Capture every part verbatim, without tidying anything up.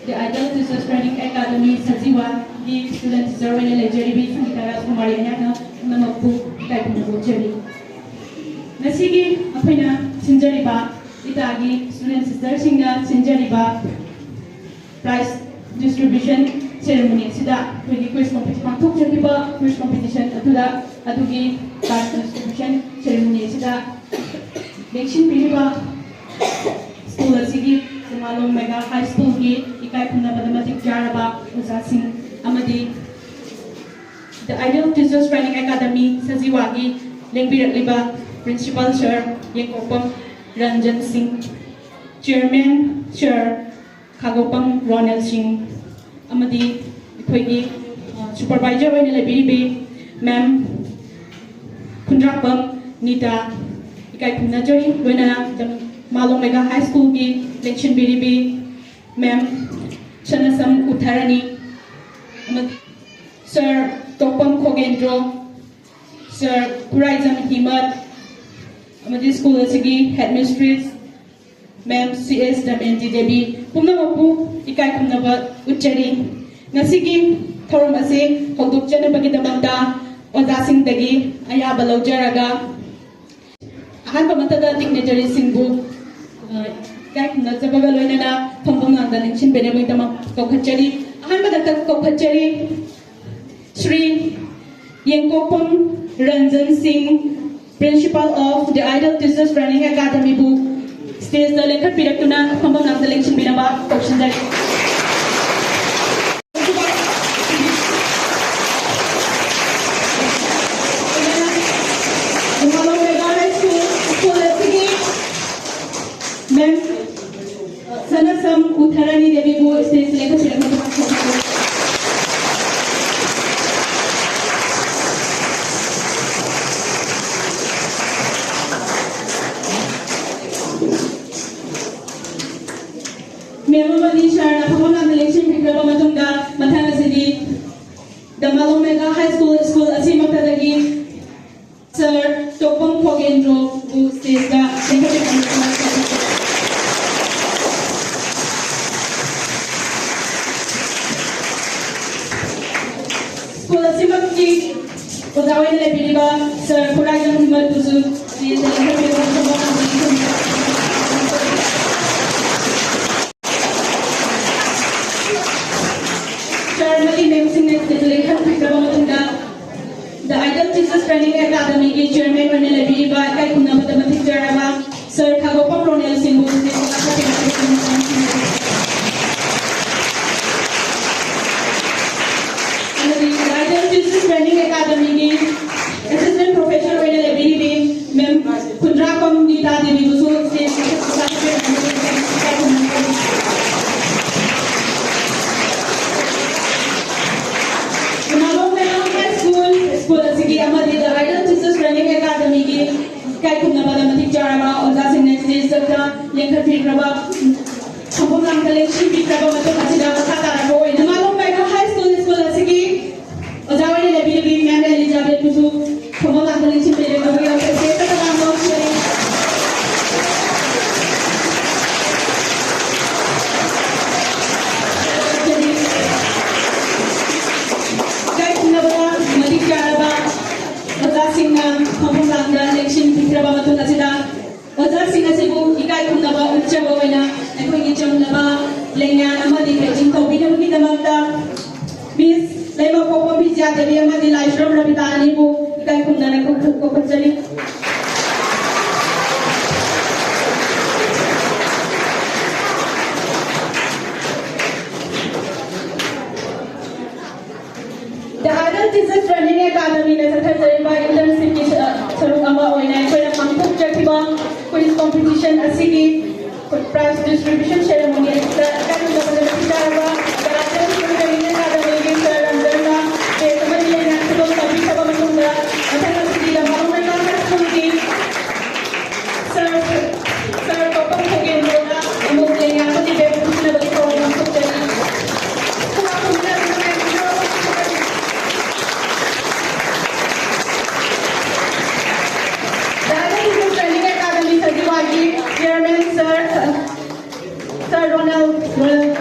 The Ideal Teachers Training Academy ꯁꯖꯤꯋꯥꯒꯤ student teacher ꯑꯣꯏꯅ ꯂꯩꯖꯔꯤꯕꯤ ꯁꯪꯒꯤꯇꯥ ꯔꯥꯖꯀꯨꯃꯥꯔꯤ ꯑꯩꯍꯥꯛꯅ ꯄꯨꯝꯅꯃꯛꯄꯨ ꯏꯀꯥꯏ ꯈꯨꯝꯅꯕ ꯎꯠꯆꯔꯤ꯫ ꯉꯁꯤꯒꯤ ꯑꯩꯈꯣꯏꯅ ꯁꯤꯟꯖꯔꯤꯕ ꯏꯇꯥꯒꯤ student sisterꯁꯤꯡꯅ ꯁꯤꯟꯖꯔꯤꯕ prize distribution ceremony ꯑꯁꯤꯗ ꯑꯩꯈꯣꯏꯒꯤ quiz competition ꯄꯥꯡꯊꯣꯛꯆꯈꯤꯕ quiz competition ꯑꯗꯨꯗ ꯑꯗꯨꯒꯤ prize distribution ceremony ꯑꯁꯤꯗ ꯂꯦꯡꯁꯤꯟꯕꯤꯔꯤꯕ school ꯑꯁꯤꯒꯤ ꯆꯤꯡꯃꯥꯂꯣꯡ Mega High Schoolꯒꯤ ꯏꯀꯥꯏ ꯈꯨꯝꯅꯕꯗ ꯃꯇꯤꯛ ꯆꯥꯔꯕ ꯑꯣꯖꯥꯁꯤꯡ ꯑꯃꯗꯤ The Ideal Teachers Training Academy ꯁꯖꯤꯋꯥꯒꯤ ꯂꯦꯡꯕꯤꯔꯛꯂꯤꯕ principal sir ꯌꯦꯡꯀꯣꯛꯄꯝ Ranjan ꯁꯤꯡ, chairman sir ꯈꯥꯒꯣꯛꯄꯝ ꯔꯣꯅꯦꯜ ꯁꯤꯡ ꯑꯃꯗꯤ ꯑꯩꯈꯣꯏꯒꯤ supervisor ꯑꯣꯏꯅ ꯂꯩꯕꯤꯔꯤꯕꯤ ma'am ꯈꯨꯟꯗ꯭ꯔꯥꯛꯄꯝ ꯅꯤꯇꯥ ꯏꯀꯥꯏ ꯈꯨꯝꯅꯖꯔꯤ꯫ ꯂꯣꯏꯅꯅ ꯆꯤꯡꯃꯥꯂꯣꯡ Mega High Schoolꯒꯤ ꯂꯦꯡꯁꯤꯟꯕꯤꯔꯤꯕꯤ ma'am ꯁꯅꯁꯝ ꯎꯊꯔꯅꯤ ꯑꯃꯗꯤ sir ꯇꯣꯛꯄꯝ ꯈꯣꯒꯦꯟꯗ꯭ꯔꯣ, sir ꯈꯨꯔꯥꯏꯖꯝ ꯍꯤꯃꯠ ꯑꯃꯗꯤ school ꯑꯁꯤꯒꯤ headmistress ma'am C S ꯗꯃꯌꯟꯇꯤ Devi ꯄꯨꯝꯅꯃꯛꯄꯨ ꯏꯀꯥꯏ ꯈꯨꯝꯅꯕ ꯎꯠꯆꯔꯤ꯫ ꯉꯁꯤꯒꯤ ꯊꯧꯔꯝ ꯑꯁꯤ ꯍꯧꯗꯣꯛꯆꯅꯕꯒꯤꯗꯃꯛꯇ ꯑꯣꯖꯥꯁꯤꯡꯗꯒꯤ ꯑꯌꯥꯕ ꯂꯧꯖꯔꯒ ꯑꯍꯥꯟꯕ ꯃꯛꯇꯗ dignitaryꯁꯤꯡꯕꯨ ꯏꯀꯥꯏ ꯈꯨꯝꯅꯖꯕꯒ ꯂꯣꯏꯅꯅ ꯐꯝꯐꯝ ꯂꯥꯡꯗ ꯂꯦꯡꯁꯤꯟꯕꯤꯅꯕꯒꯤꯗꯃꯛ ꯀꯧꯈꯠꯆꯔꯤ꯫ ꯑꯍꯥꯟꯕꯗ ꯀꯧꯈꯠꯆꯔꯤ ꯁ꯭ꯔꯤ ꯌꯦꯡꯀꯣꯛꯄꯝ ꯔꯟꯖꯟ ꯁꯤꯡ, Principal of the Ideal Teachers Training Academyꯕꯨ stageꯇ ꯂꯦꯡꯈꯠꯄꯤꯔꯛꯇꯨꯅ ꯐꯝꯐꯝ ꯂꯥꯡꯗ ꯂꯦꯡꯁꯤꯟꯕꯤꯅꯕ ꯀꯧꯁꯤꯟꯖꯔꯤ꯫ ꯆꯤꯡꯃꯥꯂꯣꯡ Mega High School, school ꯑꯁꯤꯒꯤ ma'am ꯁꯅꯁꯝ ꯎꯊꯔꯥꯅꯤ ꯗꯦꯕꯤꯕꯨ stageꯇ ꯂꯦꯡꯈꯠꯄꯤꯔꯛꯅꯕ ꯀꯧꯁꯤꯟꯖꯔꯤ꯫ Ma'am ꯑꯃꯗꯤ sirꯅ ꯐꯝꯐꯝ ꯂꯥꯡꯗ ꯂꯦꯡꯁꯤꯟꯕꯤꯈ꯭ꯔꯕ ꯃꯇꯨꯡꯗ ꯃꯊꯪ ꯑꯁꯤꯗꯤ ꯆꯤꯡꯃꯥꯂꯣꯡ Mega High School, school ꯑꯁꯤꯃꯛꯇꯗꯒꯤ sir ꯇꯣꯛꯄꯝ ꯈꯣꯒꯦꯟꯗ꯭ꯔꯣꯕꯨ stageꯇ ꯂꯦꯡꯈꯠꯄꯤꯔꯛꯅꯕ ꯀꯧꯁꯤꯟꯖꯔꯤ꯫ Sir ꯑꯃꯗꯤ ma'amꯁꯤꯡꯅ stage ꯂꯦꯡꯈꯠꯄꯤꯈ꯭ꯔꯕ ꯃꯇꯨꯡꯗ, The Idol Teachers Training Academyꯒꯤ chairman ꯑꯣꯏꯅ ꯂꯩꯕꯤꯔꯤꯕ ꯏꯀꯥꯏ ꯈꯨꯝꯅꯕꯗ ꯃꯇꯤꯛ ꯆꯥꯔꯕ Sir ꯈꯥꯒꯣꯄꯝ ꯔꯣꯅꯦꯜ ꯁꯤꯡꯕꯨ stage ꯃꯈꯥ ꯑꯃꯗꯤ The Idol Teachers Training Academyꯒꯤ assistant professor ꯑꯣꯏꯅ ꯂꯩꯕꯤꯔꯤꯕꯤ ma'am ꯈꯨꯟꯗ꯭ꯔꯥꯛꯄꯝ ꯒꯤꯇꯥ ꯗꯦꯕꯤꯕꯨꯁꯨ stage ꯃꯈꯥ ꯈꯨꯟꯗ꯭ꯔꯥꯛꯄꯝ High School, school ꯑꯁꯤꯒꯤ ꯑꯃꯗꯤ The Idol Teachers Training Academyꯒꯤ ꯏꯀꯥꯏ ꯈꯨꯝꯅꯕꯗ ꯃꯇꯤꯛ ꯆꯥꯔꯕ ꯑꯣꯖꯥꯁꯤꯡꯅ stage ꯂꯦꯡꯈꯠꯄꯤꯈ꯭ꯔꯕ ꯈꯣꯡꯐꯝ ꯂꯥꯡꯗ ꯂꯦꯡꯁꯤꯟꯕꯤꯈ꯭ꯔꯕ ꯃꯇꯨꯡ ꯑꯁꯤꯗ ꯃꯈꯥ ꯇꯥꯔꯛꯄ ꯑꯣꯏꯅ ꯃꯥꯂꯣꯝ ꯀꯩꯅꯣ High School, school ꯑꯁꯤꯒꯤ ꯑꯣꯖꯥ ꯑꯣꯏꯅ ꯂꯩꯕꯤꯔꯤꯕꯤ ma'am ꯑꯦꯂꯤꯖꯥꯕꯦꯠꯄꯨꯁꯨ ꯈꯣꯡꯐꯝ ꯂꯥꯡꯗ ꯂꯦꯡꯁꯤꯟꯕꯤꯔꯦ꯫ ꯇꯧꯕꯤꯔꯕ stage ꯇ ꯂꯥꯡꯕ ꯍꯧꯖꯔꯤ꯫ ꯏꯀꯥꯏ ꯈꯨꯝꯅꯕꯗ ꯃꯇꯤꯛ ꯆꯥꯔꯕ ꯑꯣꯖꯥꯁꯤꯡꯅ ꯈꯣꯡꯐꯝ ꯂꯥꯡꯗ ꯂꯦꯡꯁꯤꯟꯕꯤꯈ꯭ꯔꯕ ꯃꯇꯨꯡ ꯑꯁꯤꯗ ꯑꯣꯖꯥꯁꯤꯡ ꯑꯁꯤꯕꯨ ꯏꯀꯥꯏ ꯈꯨꯝꯅꯕ ꯎꯠꯆꯕ ꯑꯣꯏꯅ ꯑꯩꯈꯣꯏꯒꯤ ꯆꯝꯂꯕ ꯂꯦꯡꯌꯥꯟ ꯑꯃꯗꯤ ꯄꯦꯟꯇꯤꯡ ꯇꯧꯕꯤꯅꯕꯒꯤꯗꯃꯛꯇ Miss ꯂꯩꯃꯄꯣꯛꯄꯝ ꯕꯤꯖ꯭ꯌꯥ ꯗꯦꯕꯤ ꯑꯃꯗꯤ ꯂꯥꯏꯁ꯭ꯔꯝ ꯔꯕꯤꯇꯥ ꯑꯅꯤꯕꯨ ꯏꯀꯥꯏ ꯈꯨꯝꯅꯅ ꯀꯧ-, ꯀꯧꯈꯠꯆꯔꯤ꯫ The Idol Teachers Training Academy ꯅ ꯆꯠꯊꯖꯔꯤꯕ internship ꯀꯤ ꯁ-, ꯁꯔꯨꯛ ꯑꯃ ꯑꯣꯏꯅ ꯑꯩꯈꯣꯏꯅ ꯄꯥꯡꯊꯣꯛꯆꯈꯤꯕ quiz competition ꯑꯁꯤꯒꯤ prize distribution ceremony ꯑꯁꯤꯗ ꯏꯀꯥꯏ ꯈꯨꯝꯅꯕꯗ ꯃꯇꯤꯛ ꯆꯥꯔꯕ The Idol Teachers Training Academy ꯒꯤ Sir ꯔꯟꯖꯟꯅ stage ꯑꯃꯗꯤ ꯂꯩꯉꯥꯛ ꯈꯨꯗꯣꯜ ꯇꯝꯕꯤꯈ꯭ꯔꯕ ꯃꯇꯨꯡꯗ ꯃꯊꯪ ꯑꯁꯤꯗꯤ ꯗꯃꯥꯂꯣꯡ ꯂꯩꯉꯥꯛ High School ꯒꯤ Sir, Sir ꯀꯣꯄꯝ ꯈꯣꯒꯦꯟꯗ꯭ꯔꯣꯅ ꯑꯃꯨꯛ ꯂꯦꯡꯌꯥꯟ ꯑꯃꯗꯤ bag ꯄꯨꯅꯕꯒꯤ ꯊꯧꯔꯝ ꯄꯥꯡꯊꯣꯛꯆꯔꯤ꯫ Training Academy thirty one ꯒꯤ chairman Sir, Sir Ronald, Ronald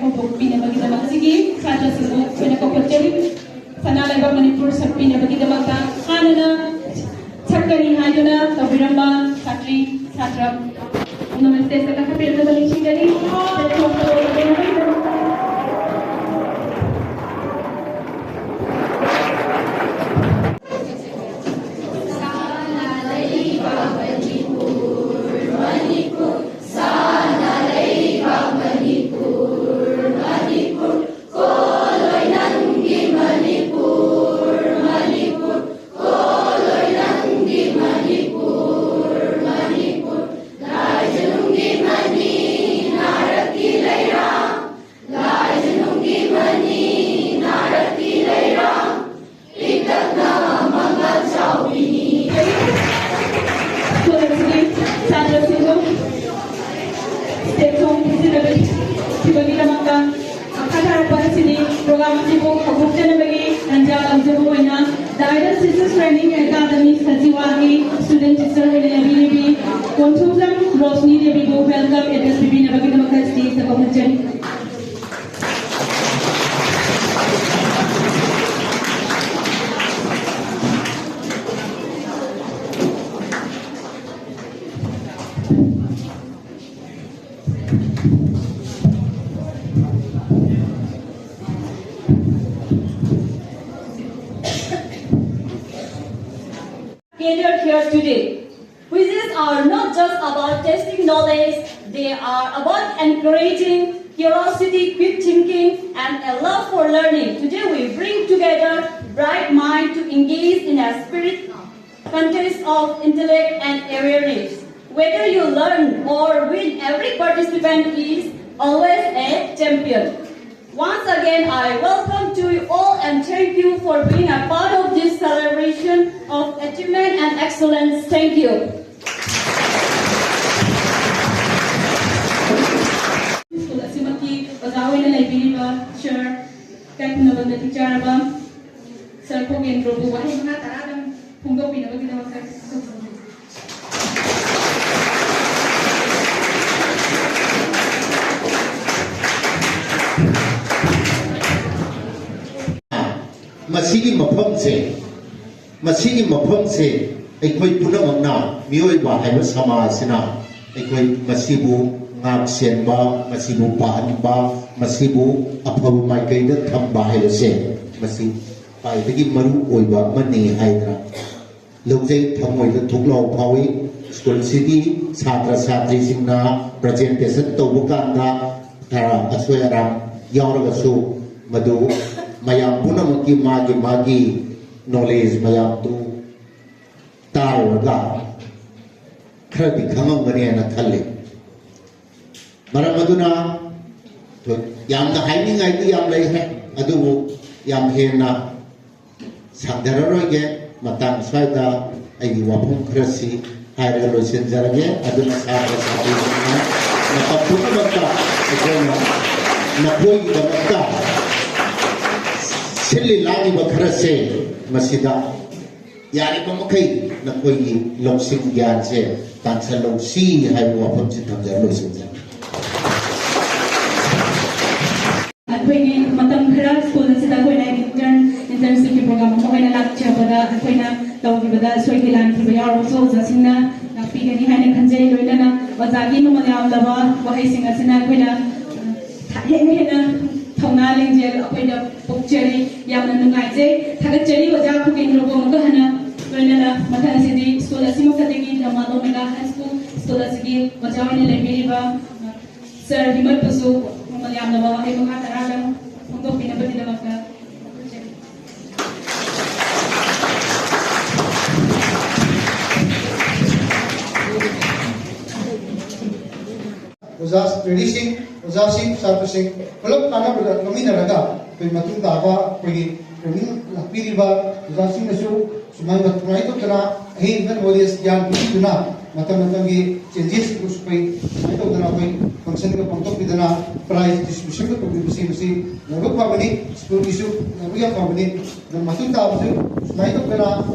ꯍꯧꯗꯣꯛꯄꯤꯅꯕꯒꯤꯗꯃꯛ ꯁꯤꯒꯤ ꯁꯥꯇ꯭ꯔꯁꯤꯡꯕꯨ ꯑꯩꯈꯣꯏꯅ ꯀꯧꯈꯠꯆꯔꯤ꯫ ꯁꯅꯥ ꯂꯩꯕꯥꯛ ꯃꯅꯤꯄꯨꯔ ꯁꯛꯄꯤꯅꯕꯒꯤꯗꯃꯛꯇ ꯍꯥꯟꯅꯅ ꯁꯛꯀꯅꯤ ꯍꯥꯏꯗꯨꯅ ꯇꯧꯕꯤꯔꯝꯕ ꯁꯥꯇ꯭ꯔꯤ ꯁꯥꯇ꯭ꯔ ꯄꯨꯝꯅꯃꯛ stage ꯀꯥꯈꯠꯄꯤꯔꯛꯅꯕ ꯅꯤꯡꯁꯤꯡꯖꯔꯤ꯫ ꯁ꯭ꯀꯨꯜ ꯑꯁꯤꯒꯤ ꯁꯥꯇ꯭ꯔꯁꯤꯡꯕꯨ stage ꯁꯣꯡ ꯄꯤꯖꯅꯕꯒꯤꯗꯃꯛꯇ ꯃꯈꯥ ꯇꯥꯔꯛꯄ ꯑꯁꯤꯗꯤ program ꯑꯁꯤꯕꯨ ꯍꯧꯗꯣꯛꯆꯅꯕꯒꯤ ꯇꯥꯟꯖꯥ ꯂꯧꯖꯕ ꯑꯣꯏꯅ The Idol Sisters Training Academy ꯁꯖꯤꯋꯥꯒꯤ student teacher ꯑꯣꯏꯅ ꯂꯩꯕꯤꯔꯤꯕꯤ Konthoujam Roshni ꯗꯦꯕꯤꯕꯨ welcome address ꯄꯤꯕꯤꯅꯕꯒꯤꯗꯃꯛꯇ stage ꯇ ꯀꯧꯈꯠꯆꯔꯤ꯫ Gathered here today. Quizzes are not just about testing knowledge, they are about encouraging curiosity, quick thinking, and a love for learning. Today we bring together bright mind to engage in a spirit contest of intellect and awareness. Whether you learn or win, every participant is always a champion. Once again, I welcome to you all and thank you for being a part of this celebration of achievement and excellence. Thank you. School ꯑꯁꯤꯃꯛꯀꯤ ꯑꯣꯖꯥ ꯑꯣꯏꯅ ꯂꯩꯕꯤꯔꯤꯕ Sir ꯀꯥꯏꯀꯨꯅꯕꯝ ꯅꯇꯤꯛꯆꯥꯔꯕ Sir ꯈꯣꯒꯦꯟꯗ꯭ꯔꯣꯕꯨ ꯋꯥꯍꯩ ꯃꯉꯥ ꯇꯔꯥꯗꯪ ꯐꯣꯡꯗꯣꯛꯄꯤꯅꯕꯒꯤꯗꯃꯛꯇ ꯀꯧꯖꯔꯤ꯫ ꯃꯁꯤꯒꯤ ꯃꯐꯝꯁꯦ, ꯃꯁꯤꯒꯤ ꯃꯐꯝꯁꯦ ꯑꯩꯈꯣꯏ ꯄꯨꯝꯅꯃꯛꯅ, ꯃꯤꯑꯣꯏꯕ ꯍꯥꯏꯕ ꯁꯃꯥꯖꯁꯤꯅ ꯑꯩꯈꯣꯏ ꯃꯁꯤꯕꯨ ꯉꯥꯛ ꯁꯦꯟꯕ, ꯃꯁꯤꯕꯨ ꯄꯥꯍꯟꯕ, ꯃꯁꯤꯕꯨ ꯑꯐꯕ ꯃꯥꯏꯀꯩꯗ ꯊꯝꯕ ꯍꯥꯏꯕꯁꯦ, ꯃꯁꯤ ꯈ꯭ꯋꯥꯏꯗꯒꯤ ꯃꯔꯨ ꯑꯣꯏꯕ ꯑꯃꯅꯤ ꯍꯥꯏꯗꯅ ꯂꯧꯖꯩ꯫ ꯊꯃꯣꯏꯗ ꯊꯨꯛ ꯂꯥꯎ ꯐꯥꯎꯏ꯫ ꯁ꯭ꯀꯨꯜꯁꯤꯒꯤ ꯁꯥꯇ꯭ꯔ ꯁꯥꯇ꯭ꯔꯤꯁꯤꯡꯅ ꯄ꯭ꯔꯖꯦꯟꯇꯦꯁꯟ ꯇꯧꯕ ꯀꯥꯟꯗ ꯈꯔ ꯑꯁꯣꯏ ꯑꯔꯥꯟ ꯌꯥꯎꯔꯒꯁꯨ, ꯃꯗꯨ ꯃꯌꯥꯝ ꯄꯨꯝꯅꯃꯛꯀꯤ ꯃꯥꯒꯤ ꯃꯥꯒꯤ ꯅꯣꯂꯦꯖ ꯃꯌꯥꯝꯗꯨ ꯇꯥꯔꯨꯔꯒ ꯈꯔꯗꯤ ꯈꯪꯉꯝꯒꯅꯤ ꯍꯥꯏꯅ ꯈꯜꯂꯤ꯫ ꯃꯔꯝ ꯑꯗꯨꯅ ꯌꯥꯝꯅ ꯍꯥꯏꯅꯤꯡꯉꯥꯏꯗꯤ ꯌꯥꯝ ꯂꯩꯈ꯭ꯔꯦ, ꯑꯗꯨꯕꯨ ꯌꯥꯝ ꯍꯦꯟꯅ ꯁꯥꯡꯊꯔꯔꯣꯏꯒꯦ꯫ ꯃꯇꯥꯡ ꯁ꯭ꯋꯥꯏꯗ ꯑꯩꯒꯤ ꯋꯥꯐꯝ ꯈꯔꯁꯤ ꯍꯥꯏꯔꯒ ꯂꯣꯏꯁꯤꯟꯖꯔꯒꯦ꯫ ꯑꯗꯨꯅ ꯁꯥꯇ꯭ꯔ ꯁꯥꯇ꯭ꯔꯤꯁꯤꯡꯅ ꯃꯇꯝ ꯄꯨꯝꯅꯃꯛꯇ ꯑꯩꯈꯣꯏꯅ ꯅꯈꯣꯏꯒꯤꯗꯃꯛꯇ ꯁꯤꯜꯂꯤ ꯂꯥꯡꯂꯤꯕ ꯈꯔꯁꯦ ꯃꯁꯤꯗ ꯌꯥꯔꯤꯕ ꯃꯈꯩ ꯅꯈꯣꯏꯒꯤ ꯂꯧꯁꯤꯡ ꯒ꯭ꯌꯥꯟꯁꯦ ꯇꯥꯟꯁꯤꯜꯍꯧꯁꯤ ꯍꯥꯏꯕ ꯋꯥꯐꯝꯁꯤ ꯊꯝꯖꯔ ꯂꯣꯏꯁꯤꯟꯖꯔꯦ꯫ ꯑꯩꯈꯣꯏꯒꯤ ꯃꯇꯝ ꯈꯔ ꯁ꯭ꯀꯨꯜ ꯑꯁꯤꯗ ꯑꯩꯈꯣꯏꯅ intern internshipꯀꯤ program ꯑꯃ ꯑꯣꯏꯅ ꯂꯥꯛꯆꯕꯗ ꯑꯩꯈꯣꯏꯅ ꯇꯧꯈꯤꯕꯗ ꯁꯣꯏꯈꯤ ꯂꯥꯟꯈꯤꯕ ꯌꯥꯎꯔꯕꯁꯨ ꯑꯣꯖꯥꯁꯤꯡꯅ ꯉꯥꯛꯄꯤꯒꯅꯤ ꯍꯥꯏꯅ ꯈꯟꯖꯩ꯫ ꯂꯣꯏꯅꯅ ꯑꯣꯖꯥꯒꯤ ꯃꯃꯜ ꯌꯥꯝꯂꯕ ꯋꯥꯍꯩꯁꯤꯡ ꯑꯁꯤꯅ ꯑꯩꯈꯣꯏꯅ ꯍꯦꯟꯅ ꯍꯦꯟꯅ ꯊꯧꯅꯥ ꯂꯤꯡꯖꯦꯜ ꯑꯩꯈꯣꯏꯗ ꯄꯣꯛꯆꯔꯤ꯫ ꯌꯥꯝꯅ ꯅꯨꯡꯉꯥꯏꯖꯩ꯫ ꯊꯥꯒꯠꯆꯔꯤ ꯑꯣꯖꯥ ꯈꯨꯀꯦꯟꯗ꯭ꯔꯕꯨ ꯑꯃꯨꯛꯀ ꯍꯟꯅ꯫ ꯂꯣꯏꯅꯅ ꯃꯊꯪ ꯑꯁꯤꯗꯤ ꯁ꯭ꯀꯨꯜ ꯑꯁꯤꯃꯛꯇꯗꯒꯤ ꯗ ꯃꯥꯗꯣ ꯃꯦꯒꯥ ꯍꯥꯏ ꯁ꯭ꯀꯨꯜ ꯁ꯭ꯀꯨꯜ ꯑꯁꯤꯒꯤ ꯑꯣꯖꯥ ꯑꯣꯏꯅ ꯂꯩꯕꯤꯔꯤꯕ ꯁꯔ ꯍꯤꯃꯠꯄꯨꯁꯨ ꯃꯃꯜ ꯌꯥꯝꯂꯕ ꯋꯥꯍꯩ ꯃꯉꯥ ꯇꯔꯥꯗꯪ ꯐꯣꯡꯗꯣꯛꯄꯤꯅꯕꯒꯤꯗꯃꯛꯇ ꯈꯪꯖꯔꯤ꯫ ꯑꯣꯖꯥ ꯇ꯭ꯔꯦꯅꯤꯁꯤꯡ, ꯑꯣꯖꯥꯁꯤꯡ, ꯁꯥꯇ꯭ꯔꯁꯤꯡ ꯄꯨꯂꯞ ꯀꯥꯟꯅꯕꯗ ꯂꯧꯃꯤꯟꯅꯔꯒ ꯑꯩꯈꯣꯏ ꯃꯇꯨꯡ ꯇꯥꯕ ꯑꯩꯈꯣꯏꯒꯤ ꯇ꯭ꯔꯦꯅꯤꯡ ꯂꯥꯛꯄꯤꯔꯤꯕ ꯑꯣꯖꯥꯁꯤꯡꯅꯁꯨ ꯁꯨꯃꯥꯏꯅ, ꯁꯨꯃꯥꯏꯅ ꯇꯧꯗꯅ ꯑꯍꯦꯟꯕ ꯅꯣꯂꯦꯖ ꯒ꯭ꯌꯥꯟ ꯄꯤꯕꯤꯗꯨꯅ ꯃꯇꯝ ꯃꯇꯝꯒꯤ ꯆꯦꯟꯖꯦꯁꯁꯤꯡꯕꯨꯁꯨ ꯑꯩꯈꯣꯏ ꯁꯨꯃꯥꯏꯅ ꯇꯧꯗꯅ ꯑꯩꯈꯣꯏ ꯐꯪꯁꯟꯒ ꯄꯥꯡꯊꯣꯛꯄꯤꯗꯅ ꯄ꯭ꯔꯥꯏꯖ ꯗꯤꯁꯇ꯭ꯔꯤꯕ꯭ꯌꯨꯁꯟꯒ ꯇꯧꯕꯤꯕꯁꯤ ꯃꯁꯤ ꯂꯥꯏꯕꯛ ꯐꯕꯅꯤ, ꯁ꯭ꯀꯨꯜꯒꯤꯁꯨ ꯂꯥꯏꯕꯛ ꯌꯥꯝ ꯐꯕꯅꯤ꯫ ꯑꯗꯨꯅ ꯃꯇꯨꯡ ꯇꯥꯕꯁꯨ ꯁꯨꯃꯥꯏꯅ ꯇꯧꯗꯅ